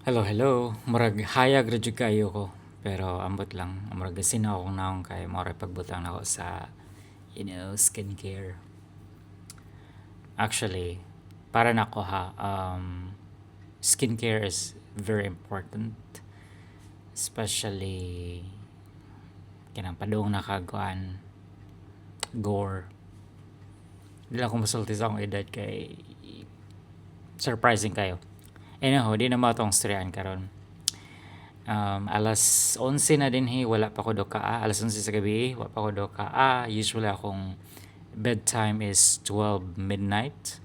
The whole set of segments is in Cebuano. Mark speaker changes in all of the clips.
Speaker 1: Hello, hello. Murag hayag ra jud kaayo ko. Pero ambot lang, murag gasinaw akong nawong kay mao ra pagbutang nako sa skincare. Actually, para nako ha, skincare is very important. Especially kanang padung na kag kuan gore. Di lang ko mosulti sa akong edad kay surprising kayo. Anyhow, di na mao atong istoryahan karon. Alas 11 na dinhi, wala pa ko dukaa. Alas 11 sa gabi, wala pa ko dukaa. Usually akong bedtime is 12 midnight.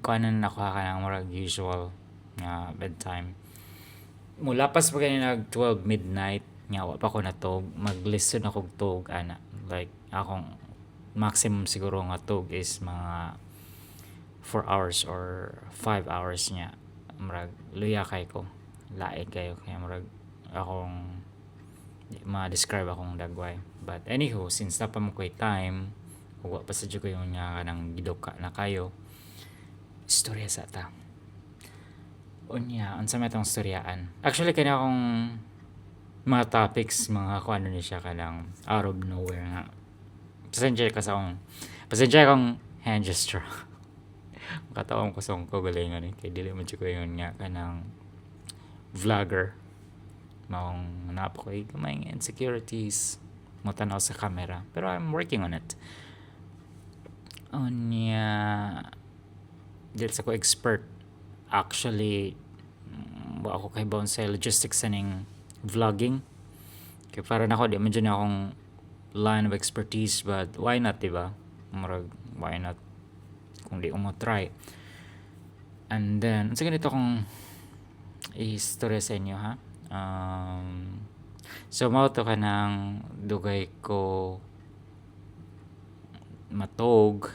Speaker 1: Kuanon na ako kanang murag usual nga bedtime. Mulapas pa gani nag 12 midnight nga wa pa ko natug, maglisod na kog tug ana. Like akong maximum siguro nga tug is mga 4 hours or 5 hours niya. Murag luya kay ko. Lain kayo kaya murag akong ma-describe akong dagway. But anywho, since naa pa man ko'y time, ug wa pa sad ko yung nga kanang giduka na kayo, istorya sa ta. Unya, unsa may atong istoryaan? Actually, kani akong mga topics, mga kung ano ni siya kanang out of nowhere nga. Pasensya akong hand gesture. Makatawa ko sa akong kaugalingon eh. Kay dili man ko yun nga kanang vlogger. Maong naa pa ko'y gamay nga insecurities mo tanaw sa camera. Pero I'm working on it. Unya, dili sa ko expert. Actually, wa ako kahibaw sa logistics aning vlogging. Kay para nako di man jud na akong line of expertise, but why not, di ba? Murag why not kung di ko mo try. And then, unsa ganito akong istorya sa inyo ha? So mao to kanang dugay ko matug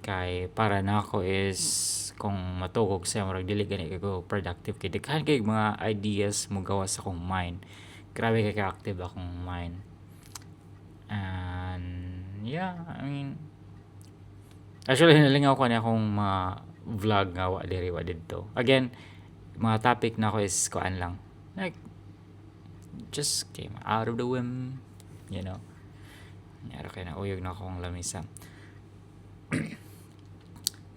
Speaker 1: kay para nako is kung matug og siya murag dili gani ko productive kay daghan kay mga ideas mogawas sa akong mind. Grabe kay ka-active akong mind. And yeah, I mean, actually nalingaw ko ni akong mga vlog nga wa diri wa didto. Again, mga topic nako is kuan lang. Like just came out of the whim. Yara kay na uyog na akong lamisa.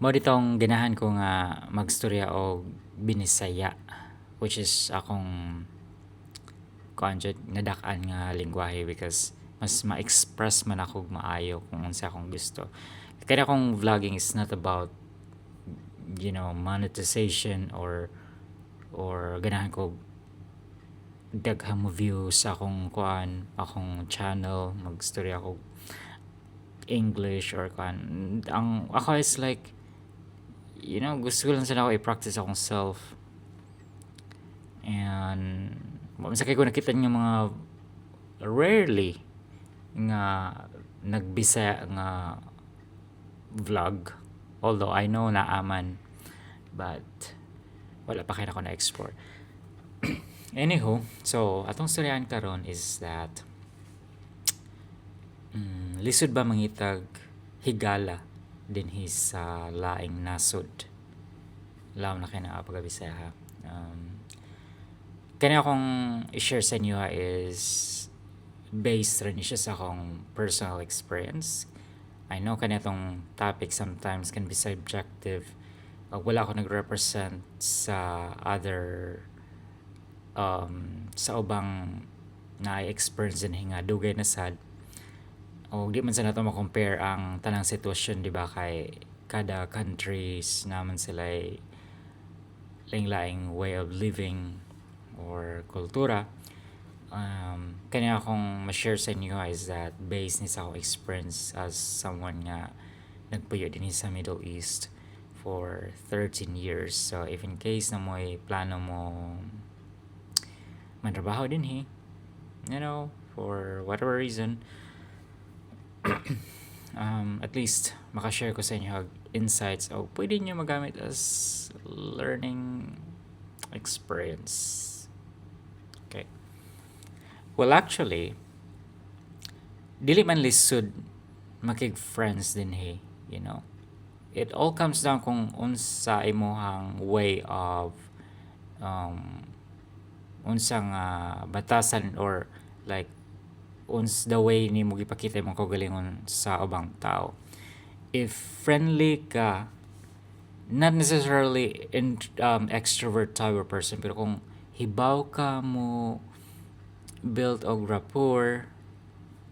Speaker 1: Mao ditong ganahan ko nga magstorya og Binisaya, which is akong kuan jud nadak-an nga lengguwahe because mas ma-express man ako maayo kung unsa akong gusto. Kaya akong vlogging is not about monetization or ganahan ko daghang mo views sa akong kuan, akong channel, magstorya ako English or kuan. Ang ako is like gusto ko lang sana ako i-practice akong self. And sa kay ko nakita nga mga rarely nga nagbisaya nga vlog. Although I know naa man, but wala pa kay nako na-explore. Anywho, so atong storyahan karon is that lisod ba mangitag higala dinhi sa laing nasod? Lawom na kay na pagkabisaya ha. Kani akong i-share sa inyo ha is based rin siya sa akong personal experience. I know kani atong topic sometimes can be subjective. Wala ako nag-represent sa other sa ubang na-experience din nga dugay na sad. O di man sa nato ma-compare ang tanang sitwasyon, di ba, kay kada countries naman sila ay laing-laing way of living or kultura. Kani akong ma-share sa inyo is that based ni sa akong experience as someone nga nagpuyo dinhi sa Middle East for 13 years. So if in case na mo'y plano mo mantrabaho dinhi, for whatever reason, at least makashare ko sa inyo og insights o pwede nyo magamit as learning experience. Okay. Well, actually, dili man lisod makig friends dinhi. It all comes down kung unsa imong way of Unsa nga batasan or like uns the way nimo gipakita imong kaugalingon sa ubang tao. If friendly ka, not necessarily in extrovert type of person, pero kung hibaw ka mo build og rapport,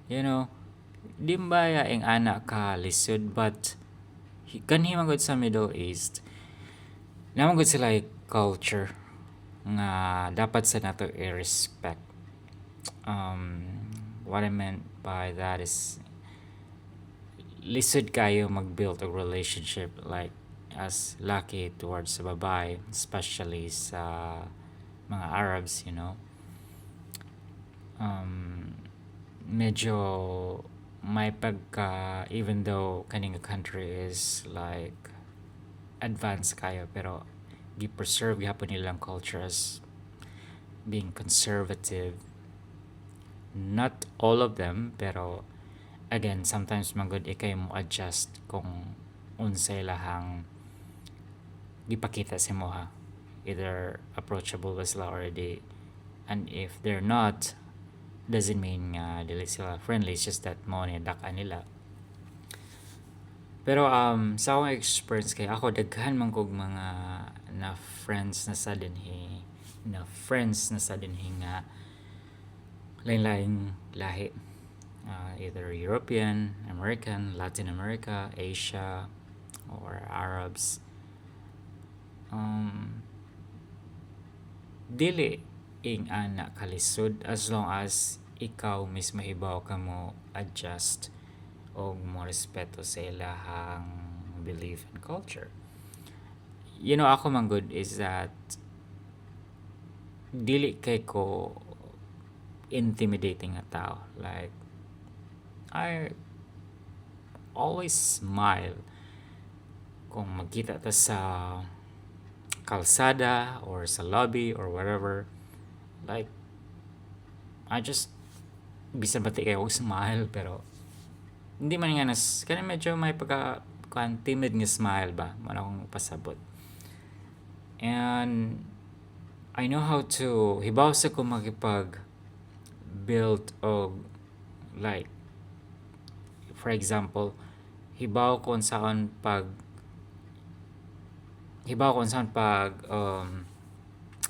Speaker 1: di ba ing ana ka lisod, but kanhi man gud sa Middle East, naa man gud sila culture nga dapat sa nato i-respect. What I meant by that is lisod kayo mag-build a relationship like as laki towards sa babae, especially sa mga Arabs. Medyo may pagka, even though kaning country is like advanced kayo, pero gi-preserve gihapon nilang culture as being conservative. Not all of them, pero again, sometimes man gud ikay mo adjust kung unsay ilahang gipakita sa imoha. Either approachable ba sila already, and if they're not, doesn't mean nga dili sila friendly. It's just that mao ni dak-an nila. Pero sa akong experience, kay ako daghan man kog mga na friends na sa dinhi, na friends na sa dinhi nga lain-laing lahi. Either European, American, Latin America, Asia, or Arabs. Dili ing ana kalisod as long as ikaw mismo hibaw ka mo adjust og mo respeto sa ilahang belief and culture. Ako man gud is that dili kay ko intimidating nga tao. Like, I always smile kung magkita ta sa kalsada or sa lobby or whatever. Like, I just bisan bati kayo og smile, pero hindi man nga nas kanang medyo may pagka kuan, timid nga smile ba man akong pasabot. And I know how to, hibaw sa ko makipag build og, like, for example, hibaw ko unsaon pag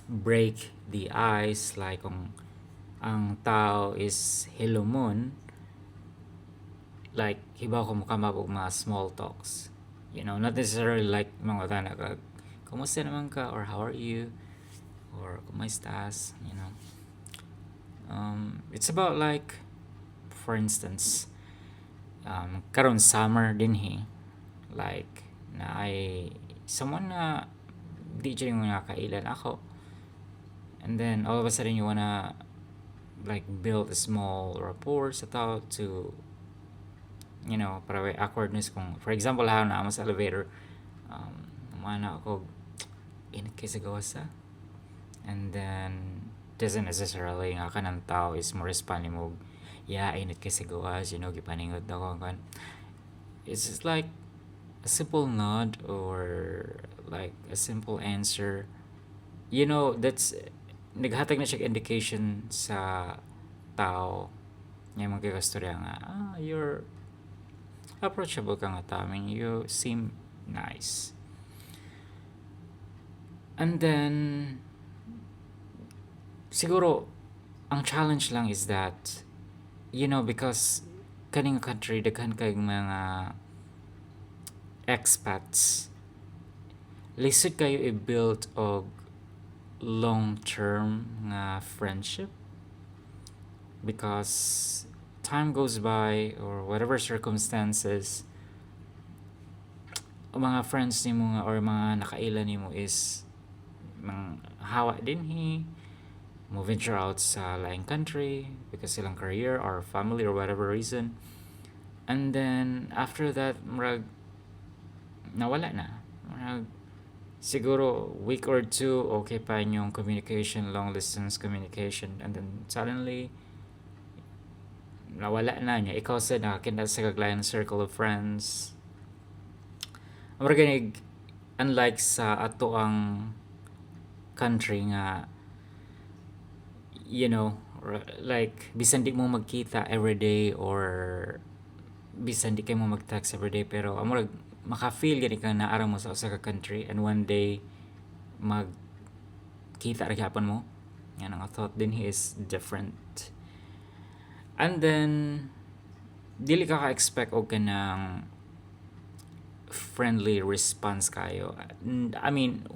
Speaker 1: break the ice. Like kung ang tao is hilumon, like hibaw ko mo come up og mga small talks, not necessarily like mga kag "Kumusta naman ka?" or "How are you?" or "Kumusta estás?" It's about, like, for instance, karon summer dinhi, like naay someone na di jud mo nakailan ako, and then all of a sudden you wanna like build a small rapport sa tao to para way awkwardness. Kung for example ha, naa mo sa elevator, mana ako, "Init kay sa gawas ah," and then doesn't necessarily nga kanang tao is mo respond nimo, "Yeah, init kay sa gawas," gipaningot ako kan. It's just like a simple nod or like a simple answer. That's naghatag na siya indication sa tao nga imong gigastorya nga, "Ah, you're approachable ka nga tao." I mean, you seem nice. And then siguro ang challenge lang is that because kaning country daghan kay mga expats, lisod kayo i-build og long term nga friendship because time goes by or whatever circumstances, ang mga friends nimo nga or mga nakaila nimo is mga hawa dinhi, mo venture out sa laing country because silang career or family or whatever reason, and then after that murag nawala na. Murag siguro week or two okay pa inyong communication, long distance communication, and then suddenly nawala na niya. Ikaw sa nakakita sa kag laing circle of friends. Murag ganig, unlike sa ato ang country nga like bisan di mo magkita everyday or bisan di kay mo mag-text everyday, pero murag maka-feel gani ka naa ra mo sa usa ka country and one day magkita ra gyapon mo. Yan ang thought dinhi is different. And then dili ka ka-expect og kanang friendly response kayo. I mean,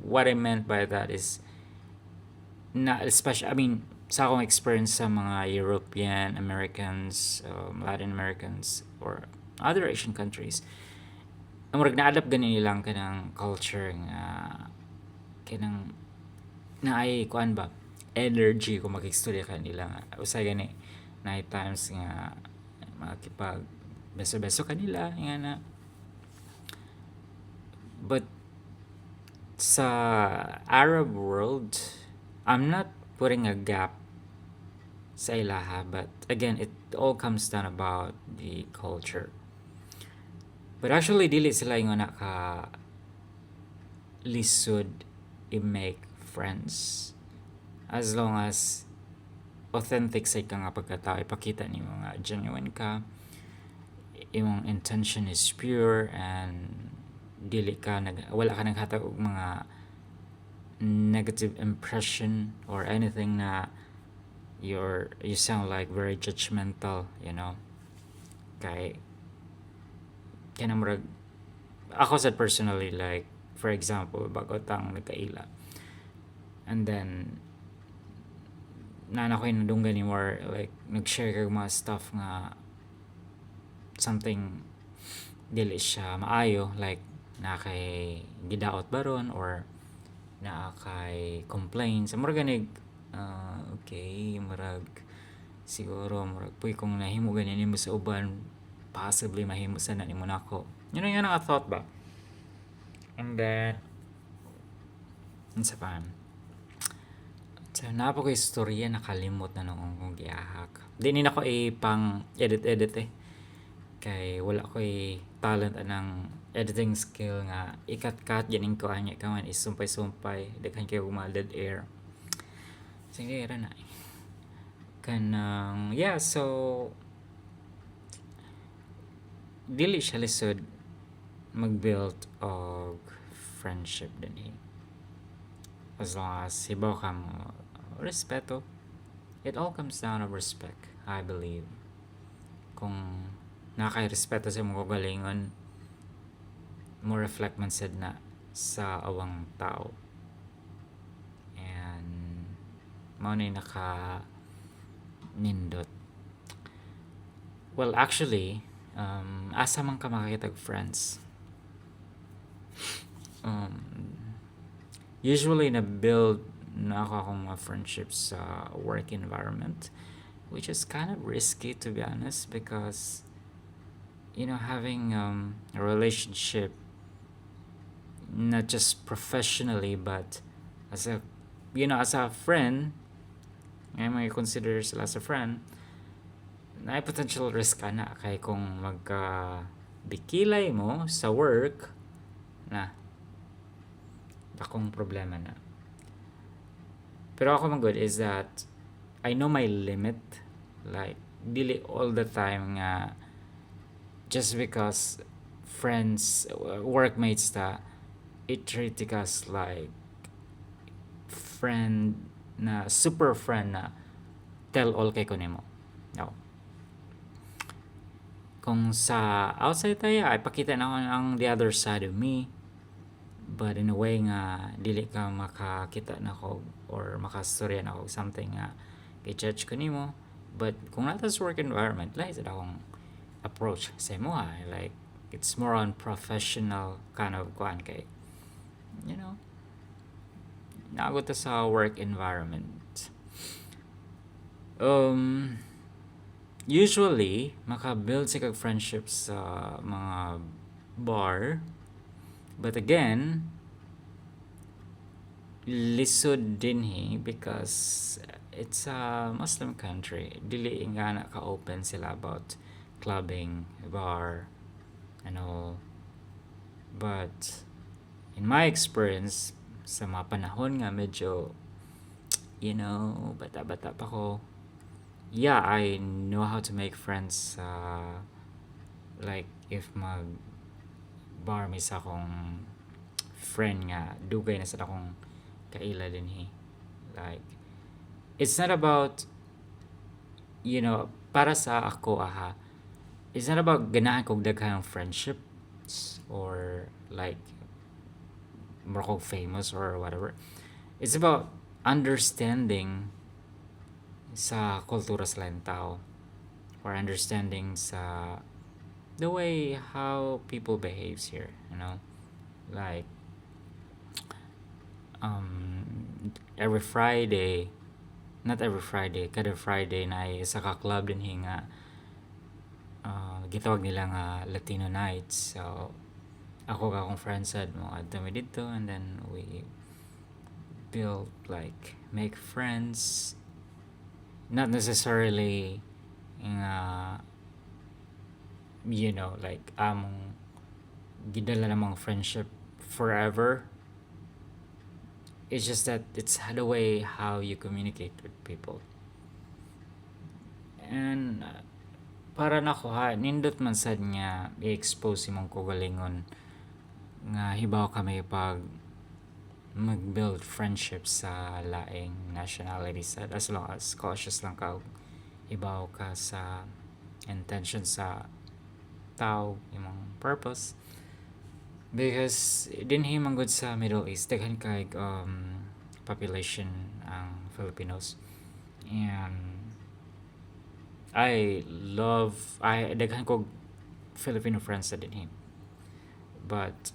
Speaker 1: what I meant by that is na especially, I mean, sa akong experience sa mga European, Americans, Latin Americans or other Asian countries, ang murag na-adapt gani nilang kanang culture nga kanang naay kuan ba, energy kung makigstorya ka nila nga usay gani naay times nga makipag beso-beso kanila nga na. But sa Arab world, I'm not putting a gap sa ilaha, but again, it all comes down about the culture. But actually, dili sila ingon na ka lisod i-make friends as long as authentic sa ka nga pagkatao, ipakita nimo nga genuine ka, imong intention is pure and dili ka nag wala ka naghatag og mga negative impression or anything na you sound like very judgmental. Kay kanang murag ako sad personally, like for example, bago tang nagkaila and then naa na ko'y nadunggan nimo or like nag-share kag mga stuff nga something dili siya maayo, like naa kay gidaot ba ron or naa kay complaints, murag ganig okay, murag siguro murag puy kung nahimo gani nimo sa uban, possibly mahimo sa na nimo nako. Yun ang thought ba. And then unsa pa? So naa pa ko'y istorya, nakalimot na noon kong giahak. Di ni nako ipang edit edit eh, kay wala ko'y talent anang editing skill nga i-cut-cut ganing ko anya ka man isumpay-sumpay, daghan kay mga dead air. Sige ra na kanang, yeah. So dili siya lisod mag-build og friendship dinhi as long as hibaw ka mo respeto. It all comes down to respect, I believe. Kung naa kay respeto sa imong kaugalingon, mo reflect man sad na sa awang tao and mao na naka nindot. Well, actually, asa man ka makakita og friends? Usually na build na ako akong mga friendships sa work environment, which is kind of risky, to be honest, because having a relationship not just professionally but as a you know as a friend, ngay may consider sila as a friend, na potential risk ka na kay kung magka bikilay mo sa work na akong problema na. Pero ako man gud is that I know my limit. Like dili all the time nga just because friends, workmates ta, it treat us like friend na super friend na tell all kay ko nimo. No. Kung sa outside tayo ay pakita na ang the other side of me, but in a way nga dili ka makakita na ko or makastorya na ko something nga i-judge ko nimo. But kung naa sa work environment, lahi sad akong approach sa imo ha. Like it's more on professional kind of kuan kay naa gud ta sa work environment. Usually maka-build sa kag friendships sa mga bar, but again, lisod dinhi because it's a Muslim country. Dili nga na ka-open sila about clubbing, bar and all. But in my experience, Sa mga panahon nga medyo bata-bata pa ko, yeah, I know how to make friends. Like if mag bar mi sa akong friend nga dugay na sa akong kaila dinhi, like it's not about para sa ako aha, it's not about ganahan kog daghang friendships or like more kog famous or whatever. It's about understanding sa kultura sa laing tao or understanding sa the way how people behaves here. Like every Friday, not every Friday, kada Friday na isa ka club dinhi nga gitawag nila nga Latino Nights. So ako kag akong friends sad mo adto mi didto and then we build, like make friends, not necessarily nga like among gidala namang friendship forever. It's just that it's the way how you communicate with people. And para nako ha, nindot man sad nga i-expose imong kaugalingon nga hibaw kami pag mag-build friendship sa laing nationality sad, as long as cautious lang ka, hibaw ka sa intention sa tao, imong purpose, because dinhi man gud sa Middle East daghan kay population ang Filipinos. And I love I daghan kog Filipino friends sa dinhi, but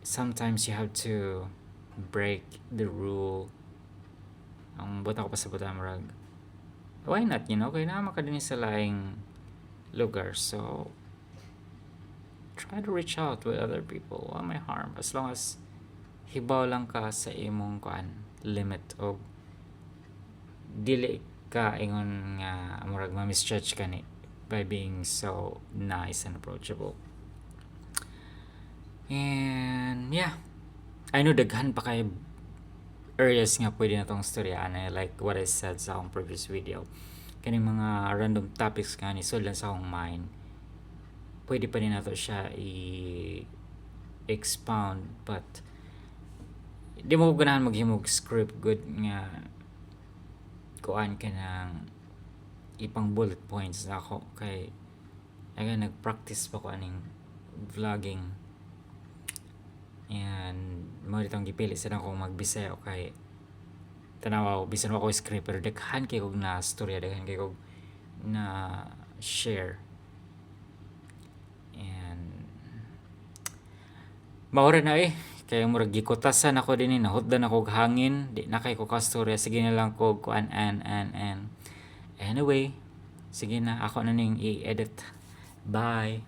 Speaker 1: sometimes you have to break the rule. Ang buot nako pasabot, murag why not, kay naa man ka dinhi sa laing lugar, so try to reach out with other people. Wa may harm as long as hibaw lang ka sa imong kuan, limit, og dili ka ingon nga murag ma-misjudge ka ni by being so nice and approachable. And yeah, I know daghan pa kay areas nga pwede na tong storyaan eh, like what I said sa akong previous video, kaning mga random topics nga ni lang sa akong mind, pwede pa din nato siya i-expound, but di mo ko ganahan maghimog script good nga kuan ka ng ipang bullet points na ako kay again nag-practice pa ko aning vlogging. And mao ditong gipili sa akong magbisaya kay tanawa ko bisan wa ko script, pero daghan kay kog na storya, daghan kay kog na share. And maura na eh, kay murag gikutasan ako dinhi, nahutdan ako og hangin, di na kay ko kastorya. Sige na lang ko kuan and anyway, sige na, ako na ning i-edit. Bye.